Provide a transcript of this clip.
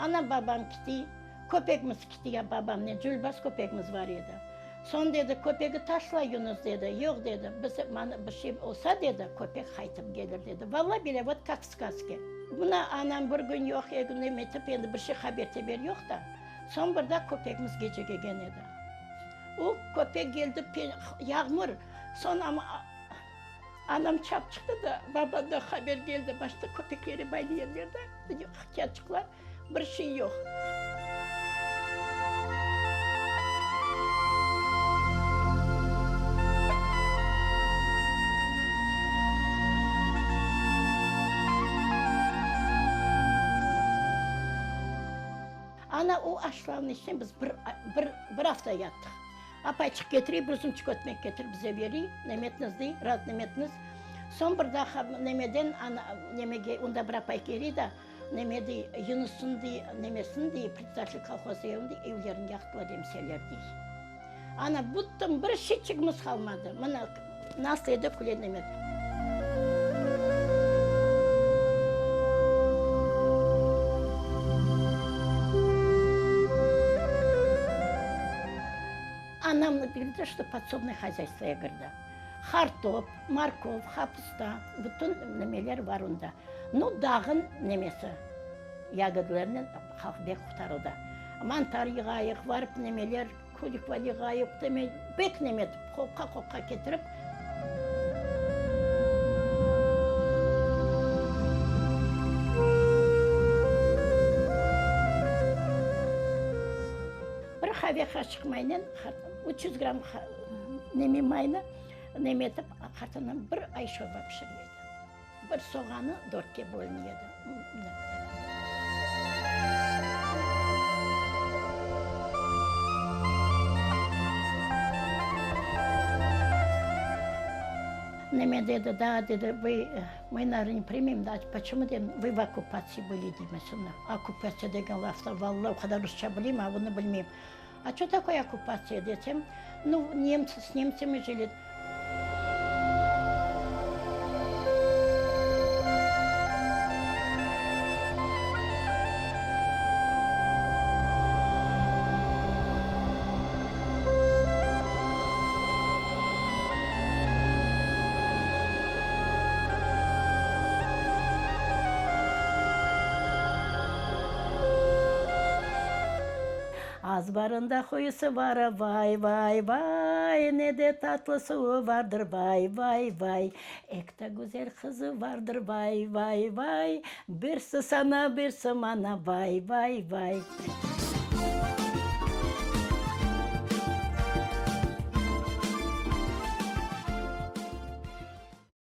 Ana babam kiti, köpegimiz kiti ya babamnen, Cülbas köpegimiz bar edi. Soñ dedi, köpegi taşla Yunus dedi, yoq dedi, biz mana bir şey olsa dedi, köpek qaytıp gelir dedi. Valla bile vot kak v skazke. Mına anam bir kün yoq, eki kün emetip endi bir şey haber-teber yoq da. Soñ bir daa köpegimiz gece kelgen edi. O köpek geldi, yağmur, soñ amma anam çap çıqtı da, babamdan haber geldi, başta köpekleri baylayanlar da, kâçıqlar, bir şey yoq. Ana o aşlarnıñ içine biz bir, bir, bir afta yattıq. Apayçıq ketire, bir zumçıq ötmek ketirip bize bere, nemetniz dey, raz nemetniz. Soñ bir daha nemeden, ana, nemege, onda bir apay kele da, neme dey, Yunusnıñ dey, nemesiniñ dey, predsedatelь kolhoz evin dey, evlerini yaqtılar emseler dey. Ana, bütün bir şeyçigimiz qalmadı. Mına, nasıl edi küle nemet. Anam bildi, что podsobnoye hozâystvoya kirdi. Hartop, morkov, hapusta, bütün nemeler bar onda. Nu, dağın nemesi, yagodlarnen halq bek qurtarıldı. Mantar yığayıq, varıp nemeler, Kulikva yığayıq demey, bek nemetip, qopqa-qopqa ketirip. Bir qave qaşıq maynen, 300 gramm neme maynı nemetip, qartanam bir ay şorba pişire edi. Bir soğanı dörtke bölün edi. Neme dedi, daa dedi, vı, mı, naverno, ne primem, da, poçemu dedim, vı v okkupatsiya bıli, deyim soñra. Okkupatsiya degen lafta, valla, o qadar rusça bileyim, a bunı bilmeyim. A ço takoye okkupatsiya desem, nu, nemtsı, s nemtsami jili. Azbarında quyusı bar, vay, vay, vay, Ne de tatlı suvu vardır, vay, vay, vay. Ek de güzel qızı vardır, vay, vay, vay, Birsi sana, birsi mana, vay, vay, vay.